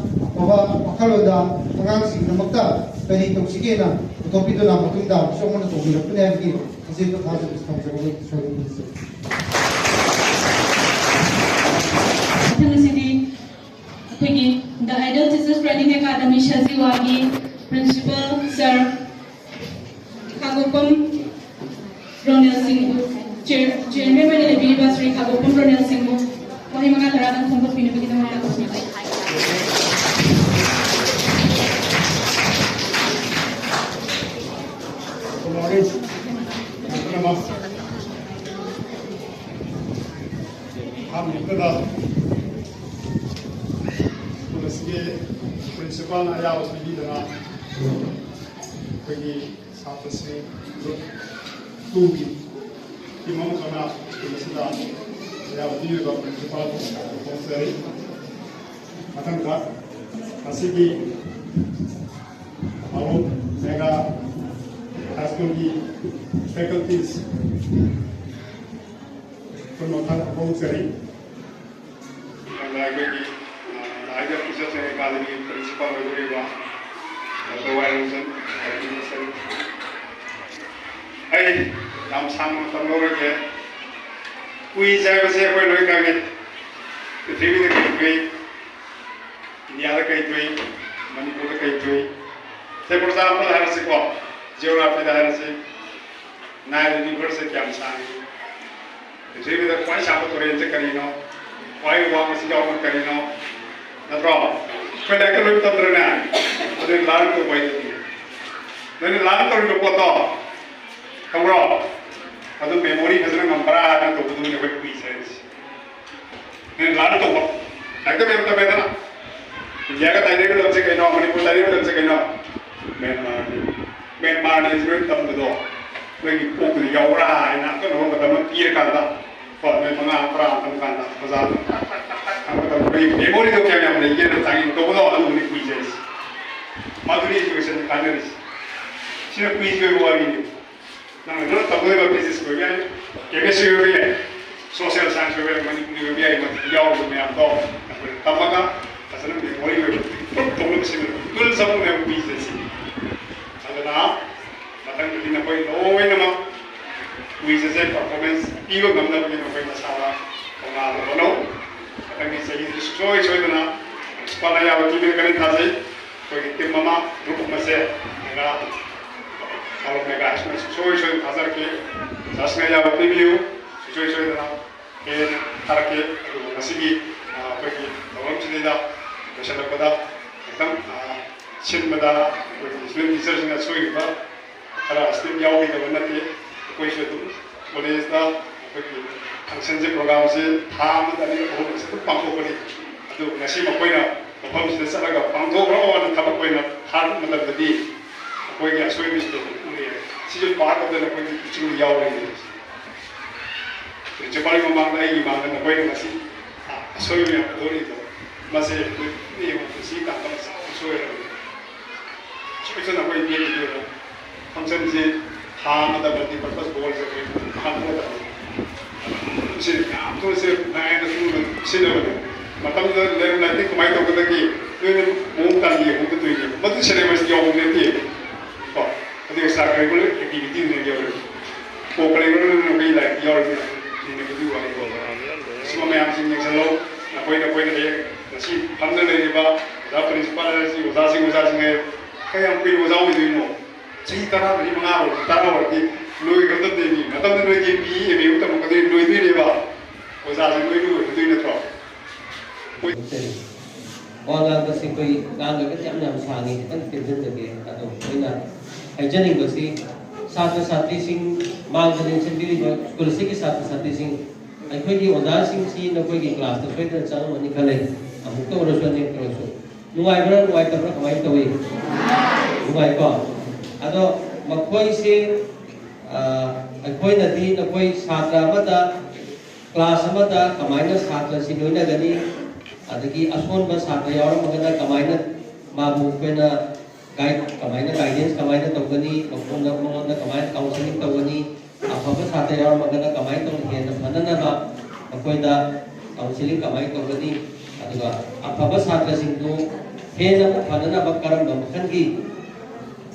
ꯑꯐꯕ ꯋꯥꯈꯜꯂꯣꯟꯗ ꯑꯉꯥꯡꯁꯤꯡꯒꯤꯗꯃꯛꯇ ꯀꯔꯤ ꯇꯧꯁꯤꯒꯦꯅ ꯄꯨꯊꯣꯛꯄꯤꯗꯨꯅ ꯃꯇꯨꯡ ꯇꯥꯕꯁꯨ ꯑꯃꯅ ꯇꯧꯕꯤꯔꯛꯀꯅꯤ ꯍꯥꯏꯕꯒꯤ ꯑꯁꯤꯒꯨꯝꯕ ꯊꯥꯖꯕꯁꯤ ꯊꯝꯖꯕ ꯁꯣꯏꯗꯅ ꯊꯝꯖꯒꯦ꯫ ꯇꯅꯤꯁꯥ ꯖꯤꯋꯥꯒꯤ Principal Sir ꯈꯥꯒꯣꯛꯄꯝ Ronel ꯁꯤꯡꯕꯨ, Chair, Chairman ꯑꯣꯏꯅ ꯂꯩꯕꯤꯔꯤꯕ ꯁ꯭ꯔꯤ ꯈꯥꯒꯣꯛꯄꯝ ꯔꯣꯅꯦꯜ ꯁꯤꯡꯕꯨ ꯋꯥꯍꯩ ꯃꯉꯥ ꯇꯔꯥꯗꯪ ꯐꯣꯡꯗꯣꯛꯄꯤꯅꯕꯒꯤꯗꯃꯛꯇ ꯈꯨꯔꯨꯝꯖꯔꯤ꯫ ꯑꯍꯥꯟꯕꯗ ꯁ꯭ꯀꯨꯜ ꯑꯁꯤꯒꯤ Principalꯅ ꯑꯌꯥꯕ ꯄꯤꯕꯤꯗꯅ ꯑꯩꯈꯣꯏꯒꯤ ꯁꯥꯇ꯭ꯔꯁꯤꯡ group twoꯒꯤ team ꯑꯃꯈꯛꯅ ꯁ꯭ꯀꯨꯜ ꯑꯁꯤꯗ ꯑꯌꯥꯕ ꯄꯤꯕꯤꯕ Principalꯕꯨ ꯐꯣꯡꯗꯣꯛꯆꯔꯤ꯫ ꯃꯊꯪꯗ ꯉꯁꯤꯒꯤ ꯃꯔꯨꯞ Mega High Schoolꯒꯤ faculties ꯄꯨꯝꯅꯃꯛ ꯊꯥꯒꯠꯄ ꯐꯣꯡꯗꯣꯛꯆꯔꯤ꯫ ꯃꯊꯪꯗ ꯑꯩꯈꯣꯏꯒꯤ, ꯑ, ꯂꯥꯏꯗ ꯄꯤꯖꯊꯣꯏ ꯑꯦꯀꯥꯗꯃꯤ Principal ꯑꯣꯏꯕꯤꯔꯤꯕ Doctor ꯋꯥꯏꯔꯝꯆꯟ, ꯑꯩ ꯌꯥꯝ ꯁꯥꯡꯅ ꯃꯇꯝ ꯂꯧꯔꯒꯦ꯫ ꯀꯨꯏꯖ ꯍꯥꯏꯕꯁꯦ ꯑꯩꯈꯣꯏ ꯂꯣꯏ ꯈꯪꯉꯤ꯫ ꯄ꯭ꯔꯤꯊꯤꯕꯤꯗ ꯀꯩ ꯊꯣꯛꯏ, ꯏꯟꯗꯤꯌꯥꯗ ꯀꯩ ꯊꯣꯛꯏ, ꯃꯅꯤꯄꯨꯔꯗ ꯀꯩ ꯊꯣꯛꯏ꯫ ꯁꯦ, for example ꯍꯥꯏꯔꯁꯤꯀꯣ, geographyꯗ ꯍꯥꯏꯔꯁꯤ, Nile Riverꯁꯦ ꯀꯌꯥꯝ ꯁꯥꯡꯉꯤ? ꯄ꯭ꯔꯤꯊꯤꯕꯤꯗ ꯈ꯭ꯋꯥꯏ ꯁꯥꯡꯕ ꯇꯨꯔꯦꯜꯁꯦ ꯀꯔꯤꯅꯣ? ꯈ꯭ꯋꯥꯏ ꯋꯥꯡꯕ ꯆꯤꯡꯖꯥꯎꯅ ꯀꯔꯤꯅꯣ? ꯅꯠꯇ꯭ꯔꯣ? ꯑꯩꯈꯣꯏ ꯂꯥꯏꯔꯤꯛꯇ ꯂꯣꯏ ꯇꯝꯗ꯭ꯔꯅꯦ? ꯑꯗꯨ learn ꯇꯧꯕ ꯍꯥꯏꯗꯨꯅꯤ꯫ ꯅꯣꯏꯅ learn ꯇꯧꯔꯤꯕ ꯄꯣꯠꯇꯣ ꯈꯪꯕ꯭ꯔꯣ? ꯑꯗꯨ memory ꯐꯖꯅ ꯉꯝꯕ꯭ꯔꯥ ꯍꯥꯏꯅ ꯇꯧꯕꯗꯨꯅꯤ ꯑꯩꯈꯣꯏ quiz ꯍꯥꯏꯔꯤꯁꯦ꯫ ꯅꯣꯏꯅ learn ꯇꯧꯕ꯫ ꯂꯥꯏꯔꯤꯛꯇ ꯃꯌꯥꯝ ꯇꯝꯃꯦꯗꯅ꯫ ꯏꯟꯗꯤꯌꯥꯒ ꯇꯥꯏꯅꯔꯤꯕ ꯂꯝꯁꯦ ꯀꯩꯅꯣ? ꯃꯅꯤꯄꯨꯔ ꯇꯥꯏꯅꯔꯤꯕ ꯂꯝꯁꯦ ꯀꯩꯅꯣ? ꯃ꯭ꯌꯥꯟꯃꯥꯔꯅꯤ꯫ ꯃ꯭ꯌꯥꯟꯃꯥꯔꯅꯤ ꯍꯥꯏꯁꯤ ꯅꯣꯏꯅ ꯇꯝꯕꯗꯣ ꯅꯣꯏꯒꯤ ꯀꯣꯛꯇꯨꯗ ꯌꯥꯎꯕ꯭ꯔꯥ ꯍꯥꯏꯅ ꯑꯀꯛꯅꯕ ꯃꯇꯝ ꯑꯃ ꯄꯤꯔꯀꯥꯟꯗ, ꯀꯣ, ꯅꯣꯏ ꯃꯉꯥ ꯇꯔꯥ ꯇꯝ ꯀꯥꯟꯗ ꯑꯣꯖꯥꯗꯨꯅ ꯇꯛ ꯇꯛ ꯇꯛ ꯇꯛ ꯇꯝꯕ ꯃꯇꯝꯗ ꯅꯣꯏꯒꯤ memoryꯗꯣ ꯀꯌꯥꯝ ꯌꯥꯝ ꯂꯩꯒꯦꯅ ꯆꯥꯡꯌꯦꯡ ꯇꯧꯕꯗꯣ ꯑꯗꯨꯕꯨꯅꯤ quiz ꯍꯥꯏꯁꯦ꯫ ꯃꯗꯨꯅꯤ educationꯗ ꯀꯥꯟꯅꯔꯤꯁꯦ꯫ ꯁꯤꯅ quizꯀꯤ ꯑꯣꯏꯕ ꯋꯥꯔꯤꯅꯤ꯫ ꯅꯪꯅ ꯂꯣꯏꯅ ꯇꯝꯒꯗꯕ physics ꯑꯣꯏꯕ ꯌꯥꯏ, chemistry ꯑꯣꯏꯕ ꯌꯥꯏ, social science ꯑꯣꯏꯕ ꯌꯥꯏ, ꯃꯅꯤꯄꯨꯔꯤ ꯑꯣꯏꯕ ꯌꯥꯏ, ꯃꯗꯨꯗ ꯌꯥꯎꯔꯤꯕ ꯃꯌꯥꯝꯗꯣ ꯑꯩꯈꯣꯏꯅ ꯇꯝꯃꯒ ꯐꯖꯅ memory ꯑꯣꯏꯕ proof ꯇꯧꯅꯕ ꯁꯤꯟꯅꯕ tools ꯑꯃ ꯑꯣꯏꯅ quiz ꯑꯁꯤ꯫ ꯑꯗꯨꯅ ꯃꯊꯪꯗꯗꯤ ꯅꯈꯣꯏ ꯂꯣꯏꯅꯃꯛ quiz ꯑꯁꯦ performance ꯄꯤꯕ ꯉꯝꯅꯕꯒꯤ ꯅꯈꯣꯏ ꯅꯁꯥꯗ ꯊꯧꯅꯥꯗ ꯍꯣꯠꯅꯧ꯫ ꯃꯊꯪꯒꯤ ꯆꯍꯤꯗꯁꯨ ꯁꯨꯡꯁꯣꯏ ꯁꯣꯏꯗꯅ Principalꯅ ꯑꯌꯥꯕ ꯄꯤꯕꯤꯔꯛꯀꯅꯤ ꯊꯥꯖꯩ꯫ ꯑꯩꯈꯣꯏꯒꯤ ꯇꯤꯝ ꯑꯃ, ꯒ꯭ꯔꯨꯞ ꯑꯃꯁꯦ ꯃꯦꯒꯥ, ꯀꯥꯂꯣꯝ ꯃꯦꯒꯥ ꯍꯥꯏꯁꯤꯅ ꯁꯨꯡꯁꯣꯏ ꯁꯣꯏꯗꯅ ꯊꯥꯖꯔꯛꯀꯦ꯫ ꯆꯥꯁꯤꯡ ꯑꯌꯥꯕ ꯄꯤꯕꯤꯌꯨ꯫ ꯁꯨꯡꯁꯣꯏ ꯁꯣꯏꯗꯅ ꯍꯦꯟꯅ ꯊꯥꯔꯛꯀꯦ꯫ ꯑꯗꯨꯒ ꯉꯁꯤꯒꯤ, ꯑ, ꯑꯩꯈꯣꯏꯒꯤ ꯊꯧꯔꯝꯁꯤꯗꯩꯗ ꯂꯣꯏꯁꯤꯜꯂꯛꯄꯗ ꯈꯤꯇꯪ, ꯑ, ꯁꯤꯟꯕꯗ ꯑꯩꯈꯣꯏꯒꯤ ꯁ꯭ꯇꯨꯗꯦꯟ ꯇꯤꯆꯔꯁꯤꯡꯅ ꯁꯣꯏꯈꯤꯕ ꯈꯔ ꯁ꯭ꯇꯦꯞ ꯌꯥꯎꯈꯤꯗꯕ ꯅꯠꯇꯦ꯫ ꯑꯩꯈꯣꯏꯁꯨ ꯑꯗꯨꯝ ꯀꯣꯂꯦꯖꯇ ꯑꯩꯈꯣꯏꯒꯤ ꯐꯪꯁꯟꯁꯦ, ꯄ꯭ꯔꯣꯒ꯭ꯔꯥꯝꯁꯦ ꯊꯥ ꯑꯃꯗ ꯑꯅꯤꯔꯛ ꯑꯍꯨꯝꯂꯛꯁꯦ ꯑꯗꯨꯝ ꯄꯥꯡꯊꯣꯛꯄꯅꯤ꯫ ꯑꯗꯨ ꯉꯁꯤ ꯃꯈꯣꯏꯅ ꯃꯐꯝꯁꯤꯗ ꯆꯠꯂꯒ ꯄꯥꯡꯊꯣꯛꯈ꯭ꯔꯣꯅ ꯊꯕꯛ ꯑꯣꯏꯅ ꯊꯥꯔꯛꯄ ꯃꯇꯝꯗꯗꯤ ꯑꯩꯈꯣꯏꯒꯤ ꯑꯁꯣꯏꯕꯁꯤꯗ ꯑꯗꯨꯝ ꯎꯔꯦ꯫ ꯁꯤꯁꯨ ꯄꯥꯔꯠ ꯑꯣꯐ ꯗ ꯅꯈꯣꯏꯒꯤ ꯇꯤꯆꯤꯡꯗ ꯌꯥꯎꯔꯤꯅꯤ꯫ ꯄ꯭ꯔꯤꯟꯁꯤꯄꯥꯜꯒꯤ ꯃꯃꯥꯡꯗ, ꯑꯩꯒꯤ ꯃꯃꯥꯡꯗ ꯅꯈꯣꯏꯅ ꯉꯁꯤ ꯑꯁꯣꯏꯕ ꯃꯌꯥꯝ ꯎꯠꯊꯣꯔꯛꯏꯗꯣ, ꯃꯁꯦ ꯑꯩꯈꯣꯏ ꯌꯦꯡꯉꯨ, ꯄꯨꯟꯁꯤ ꯇꯥꯡꯀꯛ ꯑꯆꯧꯕ ꯁꯣꯏꯔꯕꯅꯤ꯫ ꯁꯣꯏꯗꯅ ꯑꯩꯈꯣꯏ ꯄꯦꯟꯈꯤꯗꯣꯏꯕ꯫ ꯐꯪꯁꯟꯁꯤ ꯊꯥ ꯑꯃꯗ ꯃꯜꯇꯤꯄꯔꯄꯁ ꯍꯣꯜꯁꯦ ꯑꯩꯈꯣꯏ ꯍꯥꯡꯗꯣꯛꯀꯗꯕꯅꯤ꯫ ꯁꯤ ꯌꯥꯝ ꯊꯨꯅ ꯁꯤ ꯉꯥꯏꯅ ꯊꯨꯅ ꯁꯤꯖꯤꯟꯅꯕꯅꯤ꯫ ꯃꯇꯝꯗꯨꯗ ꯂꯥꯏꯔꯤꯛ ꯂꯥꯏꯔꯤꯛꯇꯤ ꯀꯃꯥꯏꯅ ꯇꯧꯒꯗꯒꯦ? ꯅꯣꯏꯅ ꯃꯑꯣꯡ ꯇꯥꯅ ꯌꯦꯡꯍꯧꯗꯗꯣꯏꯅꯦ꯫ ꯃꯗꯨ ꯁꯦꯂꯦꯕꯁꯇ ꯌꯥꯎꯕ ꯅꯠꯇꯦ꯫ ꯀꯣ? ꯑꯗꯨ ꯑꯦꯛꯁꯇ꯭ꯔꯥ ꯀꯔꯤꯀꯨꯂꯔ ꯑꯦꯛꯇꯤꯚꯤꯇꯤ ꯑꯣꯏꯅ ꯌꯥꯎꯔꯤ꯫ ꯀꯣ ꯀꯔꯤꯀꯨꯂꯔ ꯑꯩꯈꯣꯏ ꯂꯥꯏꯔꯤꯛ ꯌꯥꯎꯔꯤꯕꯅꯤ꯫ ꯁꯤꯅꯦ ꯑꯗꯨꯒꯤ ꯋꯥꯔꯤꯗꯣ꯫ ꯁꯤꯃ ꯃꯌꯥꯝꯁꯤꯡ ꯌꯦꯡꯁꯤꯜꯂꯣ꯫ ꯅꯈꯣꯏ, ꯅꯈꯣꯏꯅ ꯍꯌꯦꯡ ꯉꯁꯤ ꯐꯝꯗ ꯂꯩꯔꯤꯕ ꯑꯣꯖꯥ ꯄ꯭ꯔꯤꯟꯁꯤꯄꯥꯜ ꯍꯥꯏꯔꯁꯤ, ꯑꯣꯖꯥꯁꯤꯡ, ꯑꯣꯖꯥꯁꯤꯡ ꯍꯥꯏꯔ ꯀꯌꯥꯝ ꯀꯨꯏꯅ ꯑꯣꯖꯥ ꯑꯣꯏꯗꯣꯏꯅꯣ? ꯆꯍꯤ ꯇꯔꯥ ꯃꯔꯤ, ꯃꯉꯥ ꯑꯣꯏꯔꯗꯤ, ꯇꯔꯥ ꯑꯣꯏꯔꯗꯤ ꯂꯣꯏꯒꯗꯕꯅꯤ꯫ ꯃꯇꯝꯗ ꯅꯣꯏꯗꯤ ꯕꯤ ꯑꯦ, ꯑꯦꯝ ꯑꯦ ꯇꯝꯃꯛꯀꯗꯣꯏ, ꯂꯣꯏꯗꯣꯏꯅꯦꯕ꯫ ꯑꯣꯖꯥꯁꯦ ꯂꯣꯏ ꯂꯣꯏꯒꯗꯣꯏ ꯅꯠꯇ꯭ꯔꯣ? ꯋꯥ ꯉꯥꯡꯕꯁꯤ ꯑꯩꯈꯣꯏ ꯉꯥꯡꯗ꯭ꯔꯒꯗꯤ ꯌꯥꯝ ꯌꯥꯝ ꯁꯥꯡꯉꯤ, ꯈꯤꯇꯪ ꯇꯦꯟꯁꯤꯟꯖꯒꯦ꯫ ꯑꯗꯣ ꯑꯩꯅ ꯍꯥꯏꯖꯅꯤꯡꯕꯁꯤ, ꯁꯥꯇ꯭ꯔ ꯁꯥꯇ꯭ꯔꯤꯁꯤꯡ, ꯃꯥꯡꯗ ꯂꯦꯡꯁꯤꯟꯕꯤꯔꯤꯕ ꯁ꯭ꯀꯨꯜ ꯑꯁꯤꯒꯤ ꯁꯥꯇ꯭ꯔ ꯁꯥꯇ꯭ꯔꯤꯁꯤꯡ, ꯑꯩꯈꯣꯏꯒꯤ ꯑꯣꯖꯥꯁꯤꯡꯁꯤ ꯅꯈꯣꯏꯒꯤ ꯀ꯭ꯂꯥꯁꯇ ꯁꯣꯏꯗꯅ ꯆꯪꯉꯝꯃꯅꯤ ꯈꯜꯂꯦ꯫ ꯑꯃꯨꯛꯇ ꯑꯣꯏꯔꯁꯨ, ꯑꯅꯤꯔꯛꯇ ꯑꯣꯏꯔꯁꯨ꯫ ꯅꯨꯡꯉꯥꯏꯕ꯭ꯔꯥ, ꯅꯨꯡꯉꯥꯏꯇꯕ꯭ꯔꯥ, ꯀꯃꯥꯏꯅ ꯇꯧꯏ? ꯅꯨꯡꯉꯥꯏꯀꯣ? ꯑꯗꯣ ꯃꯈꯣꯏꯁꯦ, ꯑ, ꯑꯩꯈꯣꯏꯅꯗꯤ ꯅꯈꯣꯏ ꯁꯥꯇ꯭ꯔ ꯑꯃꯗ, ꯀ꯭ꯂꯥꯁ ꯑꯃꯗ ꯀꯃꯥꯏꯅ ꯁꯥꯇ꯭ꯔꯁꯤ ꯂꯣꯏꯅꯒꯅꯤ, ꯑꯗꯒꯤ ꯑꯁꯣꯟꯕ ꯁꯥꯇ꯭ꯔ ꯌꯥꯎꯔꯝꯃꯒꯅ ꯀꯃꯥꯏꯅ ꯃꯥꯕꯨ ꯑꯩꯈꯣꯏꯅ ꯒꯥꯏꯗ, ꯀꯃꯥꯏꯅ ꯒꯥꯏꯗꯦꯟꯁ ꯀꯃꯥꯏꯅ ꯇꯧꯒꯅꯤ, ꯃꯈꯣꯏꯗ, ꯃꯉꯣꯟꯗ ꯀꯃꯥꯏꯅ ꯀꯥꯎꯟꯁꯤꯂꯤꯡ ꯇꯧꯒꯅꯤ, ꯑꯐꯕ ꯁꯥꯇ꯭ꯔ ꯌꯥꯎꯔꯝꯃꯒꯅ ꯀꯃꯥꯏꯅ ꯇꯧꯅ ꯍꯦꯟꯅ ꯐꯅꯅꯕ ꯃꯈꯣꯏꯗ ꯀꯥꯎꯟꯁꯤꯂꯤꯡ ꯀꯃꯥꯏꯅ ꯇꯧꯒꯅꯤ, ꯑꯗꯨꯒ ꯑꯐꯕ ꯁꯥꯇ꯭ꯔꯁꯤꯡꯗꯨ ꯍꯦꯟꯅ ꯑꯃꯨꯛ ꯐꯅꯅꯕ ꯀꯔꯝꯕ ꯃꯈꯜꯒꯤ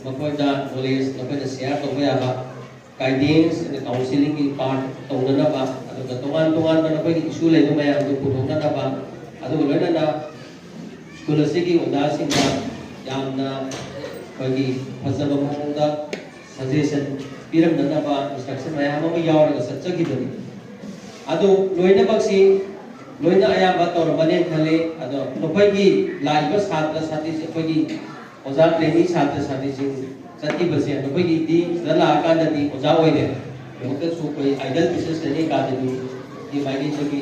ꯃꯈꯣꯏꯗ ꯅꯣꯂꯦꯖ ꯃꯈꯣꯏꯗ ꯁꯤꯌꯥꯔ ꯇꯧꯕ ꯌꯥꯕ, ꯒꯥꯏꯗꯦꯟꯁ ꯑꯦꯟ ꯀꯥꯎꯟꯁꯤꯂꯤꯡꯒꯤ ꯄꯥꯔꯠ ꯇꯧꯅꯅꯕ, ꯑꯗꯨꯒ ꯇꯣꯉꯥꯟ ꯇꯣꯉꯥꯟꯕ ꯅꯈꯣꯏꯒꯤ ꯏꯁꯨ ꯂꯩꯕ ꯃꯌꯥꯝꯗꯨ ꯄꯨꯊꯣꯛꯅꯅꯕ, ꯑꯗꯨꯒ ꯂꯣꯏꯅꯅ ꯁ꯭ꯀꯨꯜ ꯑꯁꯤꯒꯤ ꯑꯣꯖꯥꯁꯤꯡꯗ ꯌꯥꯝꯅ ꯑꯩꯈꯣꯏꯒꯤ ꯐꯖꯕ ꯃꯑꯣꯡꯗ ꯁꯖꯦꯁꯟ ꯄꯤꯔꯝꯅꯅꯕ ꯏꯟꯁꯇ꯭ꯔꯛꯁꯟ ꯃꯌꯥꯝ ꯑꯃ ꯌꯥꯎꯔꯒ ꯆꯠꯆꯈꯤꯕꯅꯤ꯫ ꯑꯗꯨ ꯂꯣꯏꯅꯃꯛꯁꯤ ꯂꯣꯏꯅ ꯑꯌꯥꯝꯕ ꯇꯧꯔꯝꯃꯅꯦꯅ ꯈꯜꯂꯤ꯫ ꯑꯗꯣ ꯅꯈꯣꯏꯒꯤ ꯂꯥꯛꯏꯕ ꯁꯥꯇ꯭ꯔ ꯁꯥꯇ꯭ꯔꯤꯁꯦ, ꯑꯩꯈꯣꯏꯒꯤ ꯑꯣꯖꯥ ꯇ꯭ꯔꯦꯅꯤꯡ ꯁꯥꯇ꯭ꯔ ꯁꯥꯇ꯭ꯔꯤꯁꯤꯡ ꯆꯠꯈꯤꯕꯁꯦ, ꯅꯈꯣꯏꯒꯤꯗꯤ ꯁꯤꯗ ꯂꯥꯛꯑꯀꯥꯟꯗꯗꯤ ꯑꯣꯖꯥ ꯑꯣꯏꯔꯦ꯫ ꯑꯃꯨꯛꯇꯁꯨ ꯑꯩꯈꯣꯏ ꯑꯥꯏꯗꯜ ꯇꯤꯆꯔꯁ ꯇ꯭ꯔꯦꯅꯤꯡ ꯑꯦꯀꯥꯗꯃꯤꯒꯤ ꯃꯥꯏꯀꯩꯗꯒꯤ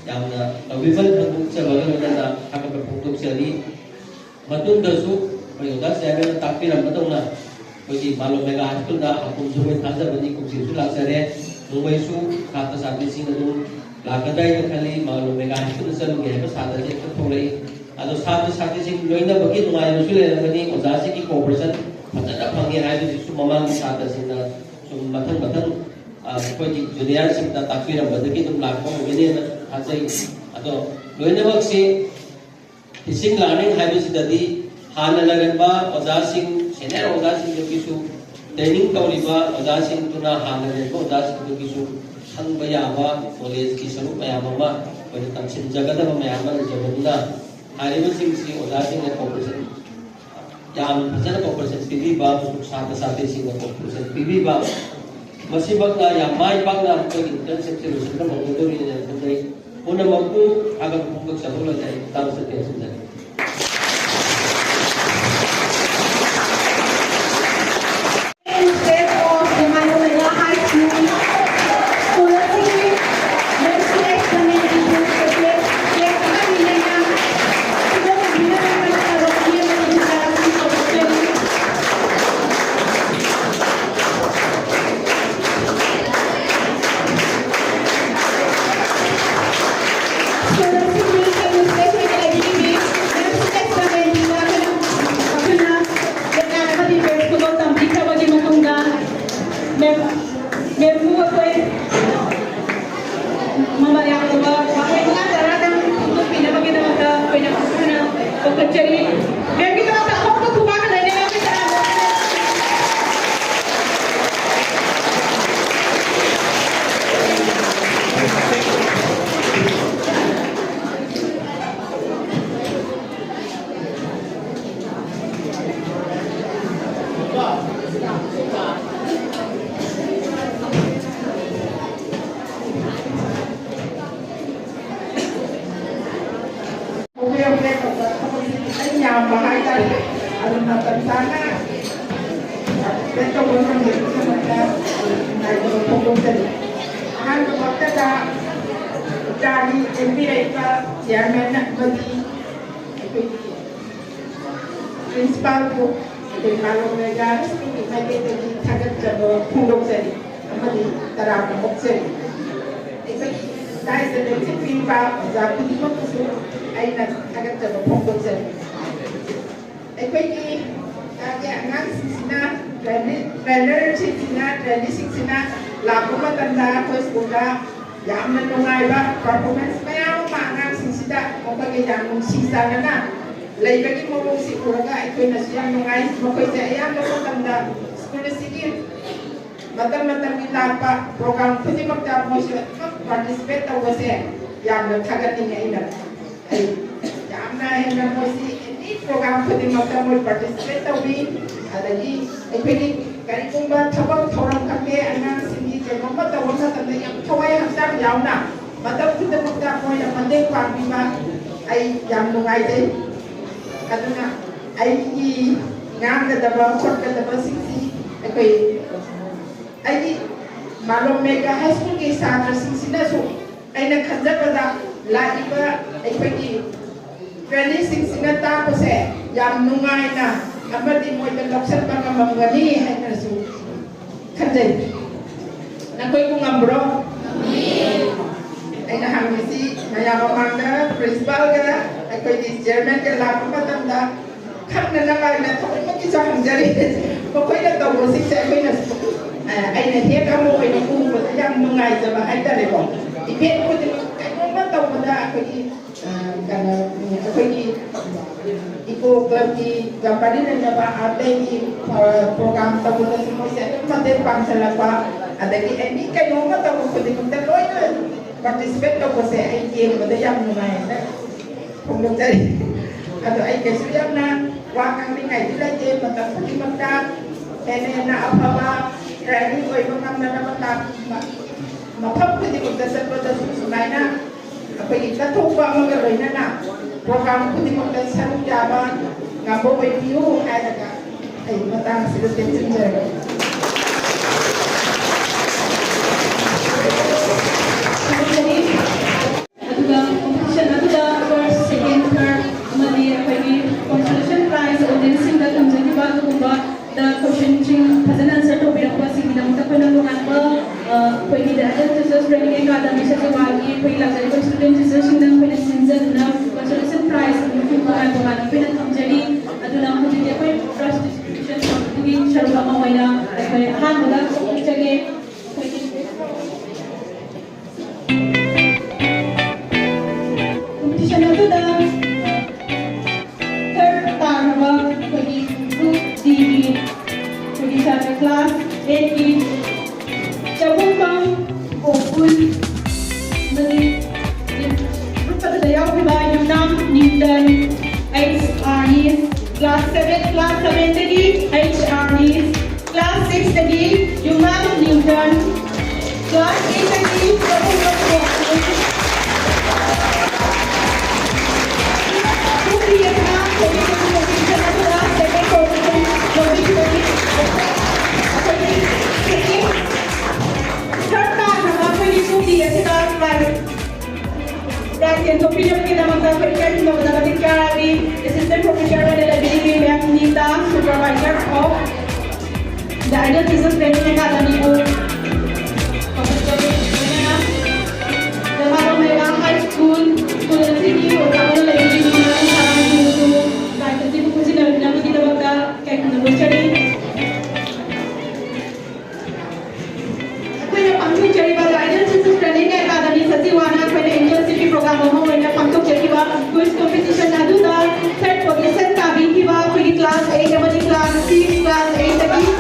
ꯌꯥꯝꯅ ꯇꯧꯕꯤꯃꯜ ꯈꯪꯗꯣꯛꯆꯕꯒ ꯂꯣꯏꯅꯅ ꯊꯥꯒꯠꯄ ꯐꯣꯡꯗꯣꯛꯆꯔꯤ꯫ ꯃꯇꯨꯡꯗꯁꯨ ꯑꯩꯈꯣꯏ ꯑꯣꯖꯥ ꯆꯤꯌꯥꯔꯃꯦꯟꯅ ꯇꯥꯛꯄꯤꯔꯝꯕꯗꯧꯅ ꯑꯩꯈꯣꯏꯒꯤ ꯃꯥꯂꯣꯝ ꯃꯦꯒꯥ ꯍꯥꯏ ꯁ꯭ꯀꯨꯜꯗ ꯍꯥꯀꯨꯝꯁꯨ ꯑꯩꯈꯣꯏ ꯊꯥꯖꯕꯅꯤ, ꯀꯨꯝꯁꯤꯁꯨ ꯂꯥꯛꯆꯔꯦ꯫ ꯅꯣꯡꯃꯩꯁꯨ ꯁꯥꯇ꯭ꯔ ꯁꯥꯇ꯭ꯔꯤꯁꯤꯡ ꯑꯗꯨꯝ ꯂꯥꯛꯀꯗ꯭ꯔꯥ ꯍꯥꯏꯅ ꯈꯜꯂꯤ꯫ ꯃꯥꯂꯣꯝ ꯃꯦꯒꯥ ꯍꯥꯏ ꯁ꯭ꯀꯨꯜꯗ ꯆꯠꯂꯨꯒꯦ ꯍꯥꯏꯕ ꯁꯥꯇ꯭ꯔꯁꯦ ꯍꯦꯛꯇ ꯊꯣꯛꯂꯛꯏ꯫ ꯑꯗꯣ ꯁꯥꯇ꯭ꯔ ꯁꯥꯇ꯭ꯔꯤꯁꯤꯡ ꯂꯣꯏꯅꯕꯒꯤ ꯅꯨꯡꯉꯥꯏꯕꯁꯨ ꯂꯩꯔꯝꯒꯅꯤ, ꯑꯣꯖꯥꯁꯤꯡꯒꯤ ꯀꯣꯑꯣꯄꯔꯦꯁꯟ ꯐꯖꯅ ꯐꯪꯉꯦ ꯍꯥꯏꯕꯁꯤꯁꯨ ꯃꯃꯥꯡꯒꯤ ꯁꯥꯇ꯭ꯔꯁꯤꯡꯅ ꯁꯨꯝ ꯃꯊꯪ ꯃꯊꯪ, ꯑ, ꯑꯩꯈꯣꯏꯒꯤ ꯖꯨꯅꯤꯌꯔꯁꯤꯡꯗ ꯇꯥꯛꯄꯤꯔꯝꯕꯗꯒꯤ ꯑꯗꯨꯝ ꯂꯥꯛꯄ ꯑꯣꯏꯒꯅꯤꯅ ꯊꯥꯖꯩ꯫ ꯑꯗꯣ ꯂꯣꯏꯅꯃꯛꯁꯤ ꯇꯤꯆꯤꯡ ꯂꯥꯔꯅꯤꯡ ꯍꯥꯏꯕꯁꯤꯗꯗꯤ ꯍꯥꯟꯅ ꯂꯩꯔꯝꯕ ꯑꯣꯖꯥꯁꯤꯡ, ꯁꯦꯅꯤꯌꯔ ꯑꯣꯖꯥꯁꯤꯡꯗꯨꯒꯤꯁꯨ, ꯇ꯭ꯔꯦꯅꯤꯡ ꯇꯧꯔꯤꯕ ꯑꯣꯖꯥꯁꯤꯡꯗꯨꯅ ꯍꯥꯟꯅ ꯂꯩꯔꯝꯕ ꯑꯣꯖꯥꯁꯤꯡꯗꯨꯒꯤꯁꯨ ꯈꯪꯕ ꯌꯥꯕ ꯅꯣꯂꯦꯖꯀꯤ ꯁꯔꯨꯛ ꯃꯌꯥꯝ ꯑꯃ ꯑꯩꯈꯣꯏꯅ ꯇꯝꯁꯤꯟꯖꯒꯗꯕ ꯃꯌꯥꯝ ꯑꯃ ꯂꯩꯖꯕꯅꯤꯅ, ꯍꯥꯏꯔꯤꯕꯁꯤꯡꯁꯤ ꯑꯣꯖꯥꯁꯤꯡꯅ ꯀꯣꯑꯣꯄꯔꯦꯁꯟ ꯌꯥꯝ ꯐꯖꯅ ꯀꯣꯑꯣꯄꯔꯦꯁꯟ ꯄꯤꯕꯤꯕ, ꯁꯥꯇ꯭ꯔ ꯁꯥꯇ꯭ꯔꯤꯁꯤꯡꯅ ꯀꯣꯑꯣꯄꯔꯦꯁꯟ ꯄꯤꯕꯤꯕ, ꯃꯁꯤꯃꯛꯅ ꯌꯥꯝ ꯃꯥꯏ ꯄꯥꯛꯅ ꯑꯩꯈꯣꯏꯒꯤ ꯏꯟꯇꯔꯟꯁꯤꯞꯁꯦ ꯂꯣꯏꯁꯤꯟꯕ ꯉꯝꯒꯗꯧꯔꯤꯅ ꯈꯟꯖꯩ꯫ ꯄꯨꯝꯅꯃꯛꯄꯨ ꯊꯥꯒꯠꯄ ꯐꯣꯡꯗꯣꯛꯆꯕ ꯂꯣꯏꯔꯦ꯫ ꯑꯩ ꯃꯇꯥꯡ ꯑꯁꯤꯗ ꯇꯦꯟꯁꯤꯟꯖꯔꯒꯦ꯫ Head of the Mayamelga High School, scholarship, best excellent teacher, ꯑꯗꯨ ꯃꯇꯝ ꯆꯥꯅ participate ꯇꯧꯕ ꯉꯝꯕꯒꯤꯗꯃꯛꯇ ꯅꯨꯡꯉꯥꯏꯖꯕ ꯐꯣꯡꯗꯣꯛꯆꯔꯤ꯫ ꯑꯍꯥꯟꯕꯃꯛꯇꯗ ꯏꯆꯥꯒꯤ ꯂꯦꯡꯕꯤꯔꯛꯏꯕ chairman ꯑꯃꯗꯤ ꯑꯩꯈꯣꯏꯒꯤ principalꯕꯨ ꯑꯩꯈꯣꯏ ꯃꯥꯂꯣꯝ ꯃꯦꯒꯥ ꯁ꯭ꯀꯨꯜꯒꯤ ꯃꯥꯏꯀꯩꯗꯒꯤ ꯊꯥꯒꯠꯆꯕ ꯐꯣꯡꯗꯣꯛꯆꯔꯤ ꯑꯃꯗꯤ ꯇꯔꯥꯝꯅ ꯑꯣꯛꯆꯔꯤ꯫ ꯑꯩꯈꯣꯏꯒꯤ ꯂꯥꯏꯗ ꯂꯦꯡꯁꯤꯟꯕꯤꯔꯤꯕ ꯑꯣꯖꯥ ꯈꯨꯗꯤꯡꯃꯛꯄꯨꯁꯨ ꯑꯩꯅ ꯊꯥꯒꯠꯆꯕ ꯐꯣꯡꯗꯣꯛꯆꯔꯤ꯫ ꯑꯩꯈꯣꯏꯒꯤ ꯀ꯭ꯂꯕꯀꯤ ꯑꯉꯥꯡꯁꯤꯡꯁꯤꯅ, trainee, trainerꯁꯤꯡꯁꯤꯅ, traineeꯁꯤꯡꯁꯤꯅ ꯂꯥꯛꯄ ꯃꯇꯝꯗ ꯑꯩꯈꯣꯏ ꯁ꯭ꯀꯨꯜꯗ ꯌꯥꯝꯅ ꯅꯨꯡꯉꯥꯏꯕ performance ꯃꯌꯥꯝ ꯑꯃ ꯑꯉꯥꯡꯁꯤꯡꯁꯤꯗ ꯃꯈꯣꯏꯒ ꯌꯥꯝ ꯅꯨꯡꯁꯤ ꯆꯥꯟꯅꯅ ꯂꯩꯕꯒꯤ ꯃꯑꯣꯡꯁꯤ ꯎꯔꯒ ꯑꯩꯈꯣꯏꯅꯁꯨ ꯌꯥꯝ ꯅꯨꯡꯉꯥꯏ꯫ ꯃꯈꯣꯏꯁꯦ ꯑꯌꯥꯝꯕ ꯃꯇꯝꯗ ꯁ꯭ꯀꯨꯜ ꯑꯁꯤꯒꯤ ꯃꯇꯝ ꯃꯇꯝꯒꯤ ꯂꯥꯛꯄ program ꯈꯨꯗꯤꯡꯃꯛꯇ ꯃꯣꯏꯁꯨ ꯑꯗꯨꯃꯛ participate ꯇꯧꯕꯁꯦ ꯌꯥꯝꯅ ꯊꯥꯒꯠꯅꯤꯡꯉꯤ꯫ ꯑꯩꯅ ꯑꯩ ꯌꯥꯝꯅ ꯍꯦꯟꯅ ꯃꯣꯏꯁꯤ any program ꯈꯨꯗꯤꯡꯃꯛꯇ ꯃꯣꯏ participate ꯇꯧꯕꯤ꯫ ꯑꯗꯒꯤ ꯑꯩꯈꯣꯏꯒꯤ ꯀꯔꯤꯒꯨꯝꯕ ꯊꯕꯛ ꯊꯧꯔꯝ ꯈꯪꯗꯦ, ꯑꯉꯥꯡꯁꯤꯡꯒꯤ ꯀꯩꯅꯣꯝꯃ ꯇꯧꯕ ꯃꯇꯝꯗ ꯌꯥꯝ ꯊꯋꯥꯏ ꯍꯛꯆꯥꯡ ꯌꯥꯎꯅ ꯃꯇꯝ ꯈꯨꯗꯤꯡꯃꯛꯇ ꯃꯣꯏꯅ ꯃꯇꯦꯡ ꯄꯥꯡꯕꯤꯕ ꯑꯩ ꯌꯥꯝ ꯅꯨꯡꯉꯥꯏꯖꯩ꯫ ꯑꯗꯨꯅ ꯑꯩꯒꯤ ꯉꯥꯡꯒꯗꯕ ꯈꯣꯠꯀꯗꯕꯁꯤꯡꯁꯤ ꯑꯩꯈꯣꯏ ꯑꯩꯒꯤ ꯃꯥꯂꯣꯝ ꯃꯦꯒꯥ ꯍꯥꯏ ꯁ꯭ꯀꯨꯜꯒꯤ ꯁꯥꯇ꯭ꯔꯁꯤꯡꯁꯤꯅꯁꯨ ꯑꯩꯅ ꯈꯟꯖꯕꯗ ꯂꯥꯛꯏꯕ ꯑꯩꯈꯣꯏꯒꯤ traineeꯁꯤꯡꯁꯤꯅ ꯇꯥꯛꯄꯁꯦ ꯌꯥꯝ ꯅꯨꯡꯉꯥꯏꯅ ꯑꯃꯗꯤ ꯃꯣꯏꯗ ꯂꯧꯁꯤꯟꯕ ꯉꯝꯃꯝꯒꯅꯤ ꯍꯥꯏꯅꯁꯨ ꯈꯟꯖꯩ꯫ ꯅꯈꯣꯏꯕꯨ ꯉꯝꯕ꯭ꯔꯣ? ꯑꯩꯅ ꯍꯪꯉꯤꯁꯤ ꯃꯌꯥꯝ ꯃꯃꯥꯡꯗ principalꯒ ꯑꯩꯈꯣꯏꯒꯤ chairmanꯒ ꯂꯥꯛꯄ ꯃꯇꯝꯗ ꯈꯪꯅꯅꯕ ꯑꯩꯅ ꯊꯑꯣꯏꯃꯛꯀꯤꯁꯨ ꯍꯪꯖꯔꯤ꯫ ꯃꯈꯣꯏꯅ ꯇꯧꯕꯁꯤꯡꯁꯦ ꯑꯩꯈꯣꯏꯅ, ꯑ, ꯑꯩꯅ ꯍꯦꯛ ꯑꯃ ꯑꯣꯏꯅ ꯎꯕꯗ ꯌꯥꯝ ꯅꯨꯡꯉꯥꯏꯖꯕ ꯍꯥꯏꯇꯥꯔꯦꯀꯣ꯫ Event ꯈꯨꯗꯤꯡꯃꯛ ꯀꯩꯅꯣꯝꯃ ꯇꯧꯕꯗ ꯑꯩꯈꯣꯏꯒꯤ, ꯑ, ꯀꯩꯅꯣ, ꯑꯩꯈꯣꯏꯒꯤ Eco Clubꯀꯤꯒ ꯃꯔꯤ ꯂꯩꯅꯕ art dayꯒꯤ, ꯑ, program ꯇꯧꯕꯗꯁꯨ ꯃꯣꯏꯁꯦ ꯑꯗꯨꯝ ꯃꯇꯦꯡ ꯄꯥꯡꯁꯤꯜꯂꯛꯄ, ꯑꯗꯒꯤ any ꯀꯩꯅꯣꯝꯃ ꯇꯧꯕ ꯈꯨꯗꯤꯡꯃꯛꯇ ꯂꯣꯏꯅ participate ꯇꯧꯕꯁꯦ ꯑꯩ ꯌꯦꯡꯕꯗ ꯌꯥꯝ ꯅꯨꯡꯉꯥꯏ ꯍꯥꯏꯅ ꯐꯣꯡꯗꯣꯛꯆꯔꯤ꯫ ꯑꯗꯣ ꯑꯩ ꯀꯩꯁꯨ ꯌꯥꯝꯅ ꯋꯥ ꯉꯥꯡꯅꯤꯡꯉꯥꯏꯗꯤ ꯂꯩꯇꯦ꯫ ꯃꯇꯝ ꯈꯨꯗꯤꯡꯃꯛꯇ ꯍꯦꯟꯅ ꯍꯦꯟꯅ ꯑꯐꯕ training ꯑꯣꯏꯕ ꯉꯝꯅꯅꯕ ꯇꯥꯛꯄꯤꯕ꯫ ꯃꯐꯝ ꯈꯨꯗꯤꯡꯃꯛꯇ ꯆꯠꯄꯗꯁꯨ ꯁꯨꯃꯥꯏꯅ ꯑꯩꯈꯣꯏꯒꯤ ꯀꯠꯊꯣꯛꯄ ꯑꯃꯒ ꯂꯣꯏꯅꯅ program ꯈꯨꯗꯤꯡꯃꯛꯇ ꯁꯔꯨꯛ ꯌꯥꯕ ꯉꯝꯕ ꯑꯣꯏꯕꯤꯌꯨ ꯍꯥꯏꯔꯒ ꯑꯩ ꯃꯇꯥꯡ ꯑꯁꯤꯗ ꯇꯦꯟꯁꯤꯟꯖꯔꯒꯦ꯫ ꯑꯗꯨꯒ competition ꯑꯗꯨꯗ first, second, third ꯑꯃꯗꯤ ꯑꯩꯈꯣꯏꯒꯤ consolation prize audienceꯁꯤꯡꯗ ꯊꯝꯖꯈꯤꯕ ꯑꯗꯨꯒꯨꯝꯕ ꯗ questionꯁꯤꯡ ꯐꯖꯅ answer ꯇꯧꯕꯤꯔꯛꯄ ꯑꯁꯤꯒꯤꯗꯃꯛꯇ ꯑꯩꯈꯣꯏꯅ ꯇꯣꯉꯥꯟꯕ, ꯑ, ꯑꯩꯈꯣꯏꯒꯤ The Adult Teachers Training Academy ꯁꯖꯤꯋꯥꯒꯤ ꯑꯩꯈꯣꯏꯒꯤ ꯂꯥꯛꯆꯔꯤꯕ student teacherꯁꯤꯡꯗ ꯑꯩꯈꯣꯏꯅ ꯁꯤꯟꯖꯗꯨꯅ consolation prize ꯑꯃꯁꯨꯡ ꯇꯣꯉꯥꯟ ꯇꯣꯉꯥꯟꯕ ꯑꯩꯈꯣꯏꯅ ꯊꯝꯖꯔꯤ꯫ ꯑꯗꯨꯅ ꯍꯧꯖꯤꯛꯇꯤ ꯑꯩꯈꯣꯏ prize distribution ꯇꯧꯕꯒꯤ ꯁꯔꯨꯛ ꯑꯃ ꯑꯣꯏꯅ ꯑꯩꯈꯣꯏ ꯑꯍꯥꯟꯕꯗ ꯀꯧꯖꯒꯦ꯫ ꯑꯩꯈꯣꯏꯒꯤ competition ꯑꯗꯨꯗ third ꯇꯥꯔꯕ ꯑꯩꯈꯣꯏꯒꯤ group Dꯒꯤ ꯑꯩꯈꯣꯏꯒꯤ ꯁꯥꯇ꯭ꯔ class eightꯀꯤ ꯆꯕꯨꯝꯕꯝ ꯒꯣꯀꯨꯜ ꯑꯃꯗꯤ group ꯑꯗꯨꯗ ꯌꯥꯎꯈꯤꯕ ꯌꯨꯝꯅꯥꯝ ꯅ꯭ꯌꯨꯇꯟ, H R E's class seven, class sevenꯗꯒꯤ H R E's class sixꯇꯒꯤ ꯌꯨꯝꯅꯥꯝ ꯅ꯭ꯌꯨꯇꯟ, class eightꯇꯒꯤ ꯆꯕꯨꯝꯕꯝ ꯒꯣꯀꯨꯜ꯫ Group B ꯑꯁꯤꯅ competition ꯑꯗꯨꯗ second position ꯂꯧꯕꯤꯈꯤꯕꯅꯤ꯫ ꯑꯩꯈꯣꯏꯒꯤ second, third ꯇꯥꯈ꯭ꯔꯕ ꯑꯩꯈꯣꯏꯒꯤ group B ꯑꯁꯤꯗ prize, prize ꯌꯦꯟꯊꯣꯛꯄꯤꯅꯕꯒꯤꯗꯃꯛꯇ ꯑꯩꯈꯣꯏ ꯏꯀꯥꯏ ꯈꯨꯝꯅꯕꯗ ꯃꯇꯤꯛ ꯆꯥꯔꯕꯤ assistant professor ꯑꯣꯏꯅ ꯂꯩꯕꯤꯔꯤꯕꯤ ma'am Nita, supervisor of The Adult Teachers Training Academyꯕꯨ ꯀꯧꯈꯠꯆꯔꯤ꯫ ꯂꯣꯏꯅꯅ ꯖꯃꯥꯕ ꯃꯩꯔꯥ High School, school ꯑꯁꯤꯒꯤ ꯑꯣꯖꯥ ꯑꯣꯏꯅ ꯂꯩꯕꯤꯔꯤꯕꯤ ꯃꯦꯝ ꯁꯥꯔꯥꯡꯕꯨꯁꯨ prize ꯑꯁꯤꯕꯨ ꯈꯨꯠꯁꯤꯟꯅꯕꯤꯅꯕꯒꯤꯗꯃꯛꯇ ꯏꯀꯥꯏ ꯈꯨꯝꯅꯕ ꯎꯠꯆꯔꯤ꯫ ꯑꯩꯈꯣꯏꯅ ꯄꯥꯡꯊꯣꯛꯆꯔꯤꯕ The Adult Teachers Training Academy ꯁꯖꯤꯋꯥꯅ ꯑꯩꯈꯣꯏꯅ internshipꯀꯤ program ꯑꯃ ꯑꯣꯏꯅ ꯄꯥꯡꯊꯣꯛꯆꯈꯤꯕ quiz competition ꯑꯗꯨꯗ third position ꯇꯥꯕꯤꯈꯤꯕ ꯑꯩꯈꯣꯏꯒꯤ class eight ꯑꯃꯗꯤ class six, class eightꯇꯒꯤ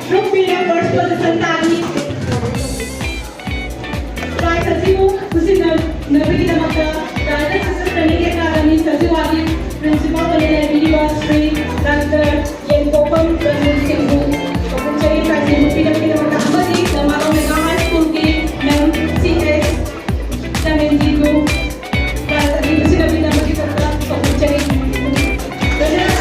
Group B ꯗ first position ꯇꯥꯔꯤ꯫ Prize ꯑꯁꯤꯕꯨ ꯈꯨꯠꯁꯤꯟꯅꯕꯤꯒꯤꯗꯃꯛꯇ Direct Success Training Academy ꯁꯖꯤꯋꯥꯒꯤ Principal ꯑꯣꯏꯅ ꯂꯩꯕꯤꯔꯤꯕ ꯁ꯭ꯔꯤ ꯗꯥꯛꯇꯔ ꯌꯦꯟꯄꯣꯛꯐꯝ ꯔꯟꯖꯤꯠ ꯁꯤꯡꯕꯨ ꯀꯧꯕꯤꯖꯔꯤ꯫ Prize ꯑꯁꯤꯕꯨ ꯄꯤꯔꯛꯄꯒꯤꯗꯃꯛꯇ ꯑꯃꯗꯤ ꯂꯝꯃꯥꯏꯂꯣꯡ ꯃꯦꯒꯥ ꯍꯥꯏ ꯁ꯭ꯀꯨꯜꯒꯤ Ma'am ꯁꯤ ꯑꯦꯁ ꯆꯥꯃꯦꯟꯖꯤꯕꯨ prize ꯑꯁꯤ ꯈꯨꯠꯁꯤꯟꯅꯕꯤꯅꯕꯒꯤꯗꯃꯛꯇ ꯀꯧꯕꯤꯖꯔꯤ꯫ ꯂꯣꯏꯅꯅ